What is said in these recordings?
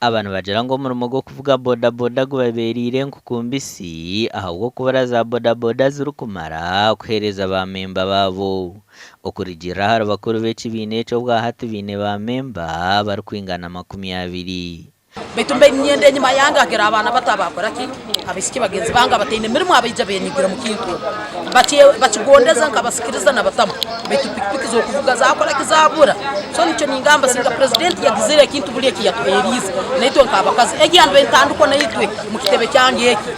Aba nibagira ngu omurimo gw'okuvuga bodaboda gubabeereire enkuku mbisi ahabw'okubura za bodaboda zirikumara kuheereza ba memba baabo. Okurugiirira ahari bakuru b'ekibiina eki obwahati baine ba memba barikwingana 20. Baitu mbaire niinyenda enyima yange hagira abaana bato abaakora ki? Abaisiki bagenzi bange abataine mirimo abaija beenyigira omu kintu eki. Bakigondeza nkabasikiriza nabatamu baitu pikipiki z'okuvuga zaakora ki? Zaabura. So nikyo ningamba singa purezidenti yagizire ekintu buri eki yatuheeriize naitwe nk'abakazi, egi yandiba entandikwa naitwe omu kitebe kyange eki.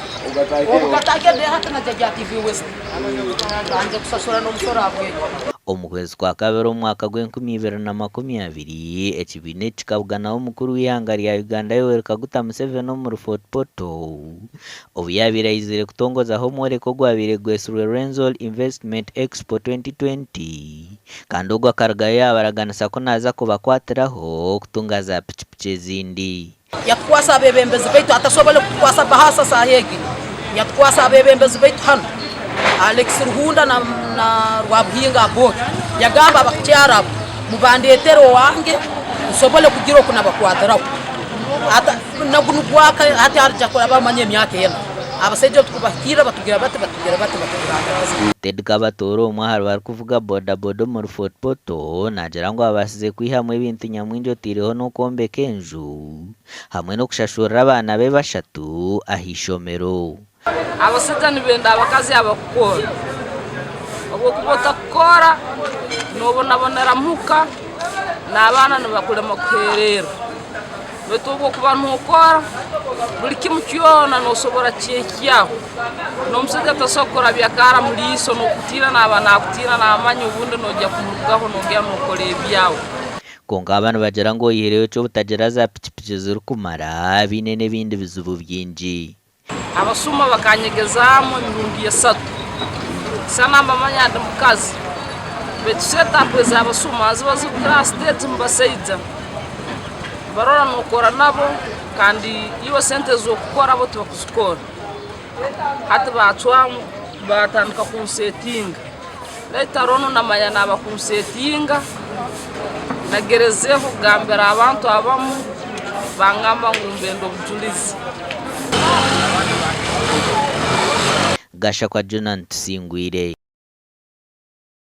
Obu katagende hati naija rya TV West banje kusasura n'omusoro ahabw'ekyo. Omu kwezi kwa kabiri omu mwaka gw'enkumi ibiri na 20, ekibiina eki kikabuganaho omukuru w'eihanga rya Uganda Yoweri Kaguta Museveni omuri Fort Portal obu yaabaire aizire kutongozaho omworeko ogwabaire gwetsirwe Rwenzori Investment Expo 2020 kandi ogwo akarugayo yaabaraganisa ku naaza kubakwatiraho kutunga za pikipiki ezindi. Yatukwasa abebembezi baitu atasobole kutukwasa bahasa saaha egi yatukwasa abebembezi baitu hanu Alex Ruhunda na, na Rwabuhinga Aboki yagamba abakyara abo mubandetere owange nsobole kugira oku nabakwatiraho nagu nigwaka hati arija kuraba amanye emyaka ena abasaija obu tukubahikirra batugira bati batugira bati batugiranganaza. Ted Kabatooro omwe ahari barikuvuga bodaboda omuri Fort Portal naagira ngu abaasize kwihamu ebintu nyamwingi oteireho n'okwombeka enju hamwe n'okushashurira abaana be bashatu ah'eishomero. Abasaija nibenda abakazi abakukora. Obu okuba otakukora, nobonabonera muka, n'abaana nibakulema kuhererra. Baitu obu okuba nokora, buli kimu kyona nosobora kukyehikyaho. N'omusaija tasobora kukurabya akaara omu liiso n'okutiina naaba nakutiina namanya obundi noija kumurugaho nogenda nokora ebyawe. Kwonka aba nibagira ngu oihireho eky'obutagira za pikipiki zirikumara, baine n'ebindi bizibu bingi. Abasuma bakanyegezaamu emirundi esatu. Sana mbamanya ndi mukazi. Baitu setup ez'abasuma ziba zirukukira ha siteegi omu basaija. Nibarora nokora nabo kandi iwe sente ez'okukora bo tibakuzikora. Hati bacwamu batandika kunsetinga. Later on namanya naaba kunsetinga, nagerezeho kugambira abantu abamu bangamba ngu mbenda obujulizi. Gashakwa Junan Tusingwire.